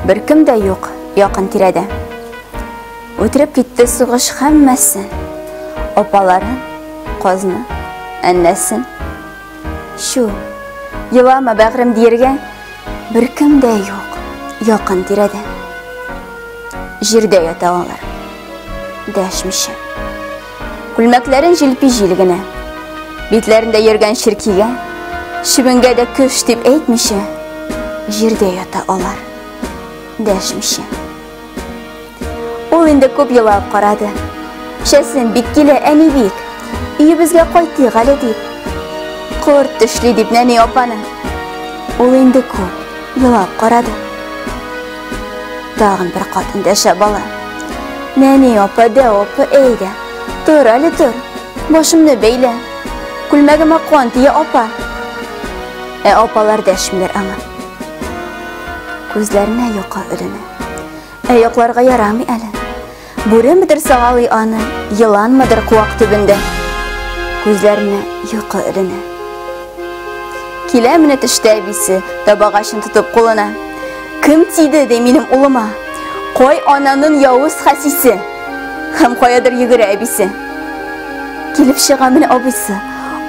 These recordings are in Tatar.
Беркем дә юк якын тирәдә. Үтереп китте сугыш һәммәсен. Апаларын, казны, әннәсен. Чү, елама, бәгърем диергә беркем дә юк якын тирәдә. Җирдә ята алар, дәшмичә. Күлмәкләрен җилпи җил генә. Битләрендә йөргән черкигә, чебенгә дә көш дип әйтмичә, җирдә ята алар, дәшмичә. Ул инде күп елап карады. Шәсен бик килә, әни бик. Өебезгә кайтыйк әле дип. Корт төшли дип нәни апаны. Ул инде күп елап карады. Тагын бер кат эндәшә бала. Нәни апа, дәү апа, әйдә. Тор әле тор. Башымны бәйлә. Күлмәгемә кан тия апа. Ә апалар дәшмиләр аңа. Күзләренә йокы эленә. Ә йокларга ярамый әле. Бүремедер сагалый аны, еланмыдыр куак төбендә. Күзләренә йокы эленә. Килә менә төштә әбисе, табагачын тотып кулына. Кем тиде, ди минем улыма? Кай ананын явыз хәсисе? Һәм каядыр йөгерә әбисе. Килеп чыга менә абыйсы,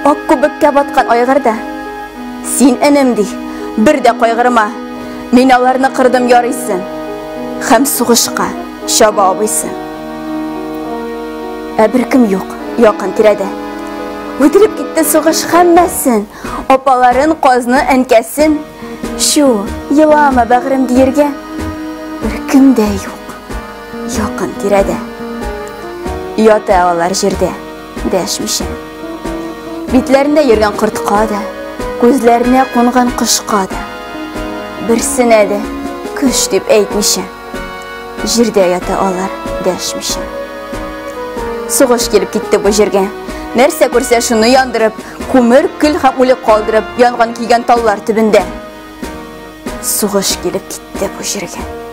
ак күбеккә баткан айгырда. Син, энем, ди, бер дә кайгырма. Мин аларны кырдым ярыйсы. Һәм сугышка чаба абыйсы. Ә беркем юк якын тирәдә. Үтереп китте сугыш һәммәсен, апаларын, казны, әнкәсен. Чү, елама, бәгърем диергә беркем дә юк якын тирәдә. Ята алар җирдә, дәшмичә. Битләрендә йөргән кортка да, күзләренә кунган кошка да, берсенә дә көч дип әйтмичә, җирдә ята алар дәшмичә. Сугыш килеп китте бу җиргә. Нәрсә күрсә шуны яндырып, күмер, көл һәм үлек калдырып, янган кигән таллар төбендә. Сугыш килеп китте бу җиргә.